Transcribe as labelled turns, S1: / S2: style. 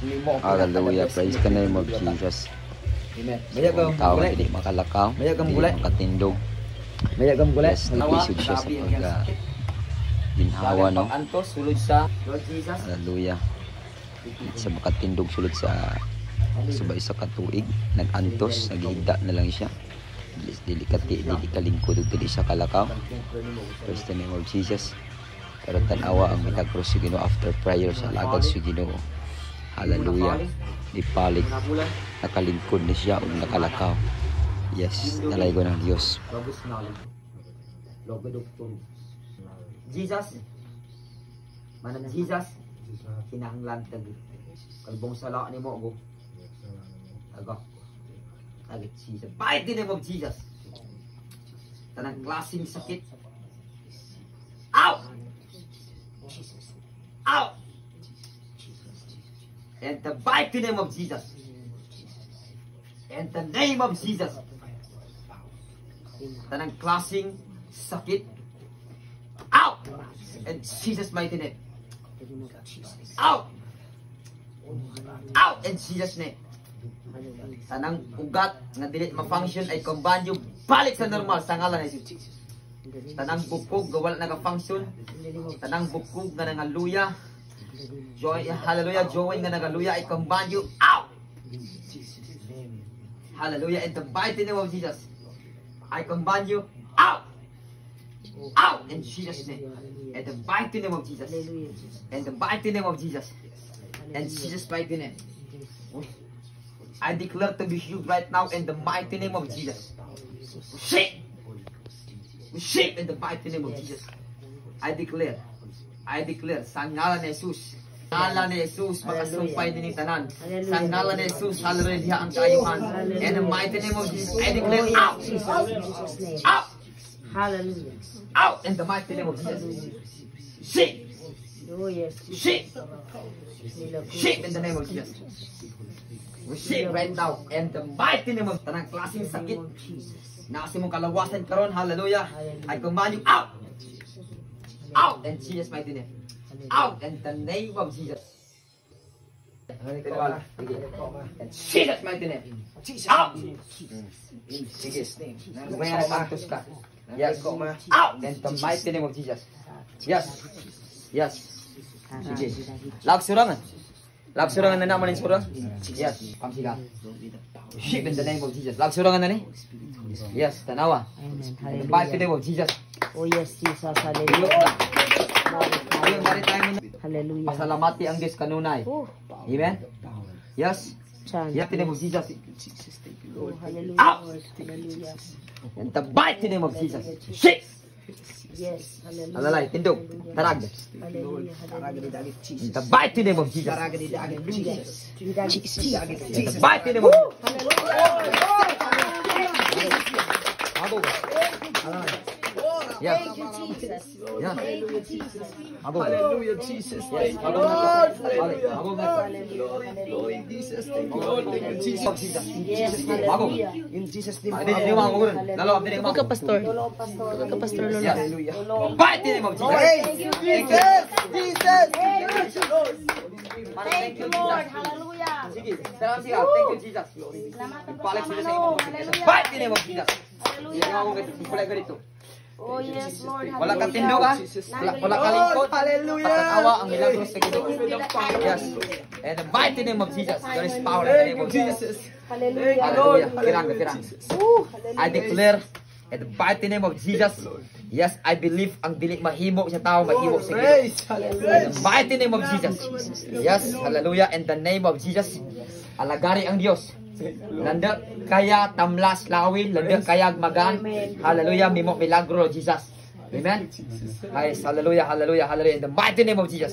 S1: Nimo ang
S2: Hallelujah.
S1: pinaka-the best
S2: Praise the name of
S1: na diwata.
S2: Jesus.
S1: Amen. Maya
S2: Ang
S1: kang
S2: tao
S1: gulay.
S2: dili makalakaw,
S1: Maya kang
S2: dili
S1: gulay.
S2: makatindog.
S1: Maya kang gulay.
S2: Yes, naglisod siya sa
S1: Grabe ang
S2: pag
S1: iyang sakit.
S2: ginhawa,
S1: Grabe ang
S2: no?
S1: pag-antos, sulod sa Lord Jesus.
S2: Hallelujah. Dili siya makatindog sulod sa subay sa katuig, nag-antos, naghigda na lang siya. Dili kalingkod ug dili siya kalakaw. Praise the name of Jesus. Pero tanawa ang milagro sa Ginoo after prayer sa lagag sa Ginoo. Hallelujah. Dipalik,
S1: Nabulan.
S2: Nakalingkod na siya ug nakalakaw. Yes, dalaygon ang Dios.
S1: Bagus na. Logo doktor. Jesus. Manang Jesus. Kinahanglan tag kalbong sala nimo go. Aga. Agit Jesus. By the name of Jesus. Tanang klaseng sakit. Out! Out! In the mighty name of Jesus. In the name of Jesus. Tanang klaseng sakit. Out! In Jesus' mighty name. Out! Out in Jesus' name. Tanang ugat nga dili ma-function ay command you balik sa normal sa ngalan ni Jesus. Tanang bukog nga wala naka-function, tanang bukog nga nangaluya, joy, hallelujah, joy nga nagaluya ay command you out. Hallelujah, in the mighty name of Jesus. I command you out. Out in Jesus' name. In the mighty name of Jesus. In the mighty name of Jesus. In Jesus' mighty name. I declare to be healed right now in the mighty name of Jesus. Receive! Receive in the mighty name of Jesus. I declare. I declare sa ngalan ni Jesus. Ngalan ni Jesus, makasumpay din tanan. Sa ngalan ni Jesus, hallelujah, diha ang kaayuhan. In the mighty name of Jesus, I declare out!
S3: Jesus' name.
S1: Out!
S3: Hallelujah.
S1: Out in the mighty name of Jesus. Receive!
S3: Oh, yes.
S1: Receive! Receive in the name of Jesus. Receive right now in the mighty name of tanang klaseng sakit.
S3: Jesus.
S1: Nasa mong kalawasan karon, hallelujah. I command you out. Out in Jesus' mighty name. Out in the name of Jesus. In Jesus' mighty name. Out! Sige. May nag-antos ka. Yes. Out in the mighty name of Jesus. Yes. Sige. Lag surangan. Lag surangan na naman yung surang. Yes. Pamsiga. Receive in the name of Jesus. Lag surangan na ni. Yes. Tanawa.
S3: Amen.
S1: In the mighty
S3: Hallelujah.
S1: name of Jesus.
S3: Oh, yes, Jesus. Hallelujah.
S1: Ayun, mari tayo muna.
S3: Hallelujah.
S1: Pasalamati ang Diyos kanunay.
S3: Oh,
S1: Amen? Yes?
S3: Chant.
S1: Yes, in the name of Jesus.
S3: Oh, hallelujah,
S1: Out!
S3: Lord. Hallelujah.
S1: In the mighty name of Jesus. Shake!
S3: Yes. Hallelujah.
S1: Alalay, tindog. Tarag.
S3: Hallelujah. Hallelujah.
S1: In the mighty name of Jesus.
S3: Jesus.
S1: In the mighty name of Jesus. Abo. Yes.
S3: Thank you, Jesus.
S1: Yes.
S3: Thank you, Jesus.
S1: Abo.
S4: Hallelujah, Jesus.
S1: Yes.
S4: Thank you,
S1: Abo.
S4: Lord.
S1: Hallelujah. Abo.
S4: Glory, glory, Jesus. Thank you, Lord. Thank you, Jesus.
S3: Yes,
S1: Bago.
S3: hallelujah.
S4: In Jesus' name.
S1: Dili, dili mga kukunan. Lalo, dili mga
S5: Ka, pastor.
S3: Lolo, pastor.
S5: Ka, pastor Lolo.
S1: Yes.
S4: Hallelujah.
S1: Mighty name of Jesus.
S4: Jesus, Jesus.
S3: Thank you, Lord. Hallelujah.
S1: Sige, salamat siya. Thank you, Jesus.
S3: Salamat ang
S1: Ibalik sila sa
S3: pastor.
S1: imong
S3: Hallelujah.
S1: Mighty name of Jesus.
S3: Hallelujah.
S1: Sige, mga kukunan. Ibalik ka dito.
S3: Oh, yes, Lord.
S1: Wala ka tindog ha. Wala ka lingkod.
S4: Hallelujah.
S1: Patanawa ang milagros sa Ginoo. Yes. In the mighty name of Jesus. There is power in the
S4: Thank
S1: name
S4: you,
S1: of Jesus.
S4: Jesus.
S3: Hallelujah.
S1: Hallelujah. Kirang, kirang. I declare in the mighty name of Jesus. Yes, I believe ang dili mahimo sa tao, mahimo sa Ginoo.
S4: Praise.
S1: In
S4: Hallelujah.
S1: the mighty name of Jesus. Yes, hallelujah. In the name of Jesus. Alagari ang Dios. Landa kaya tamlas lawin, landa kaya magan. Hallelujah, mimo milagro Jesus. Amen. Yes, hallelujah, hallelujah, hallelujah. In the mighty name of Jesus.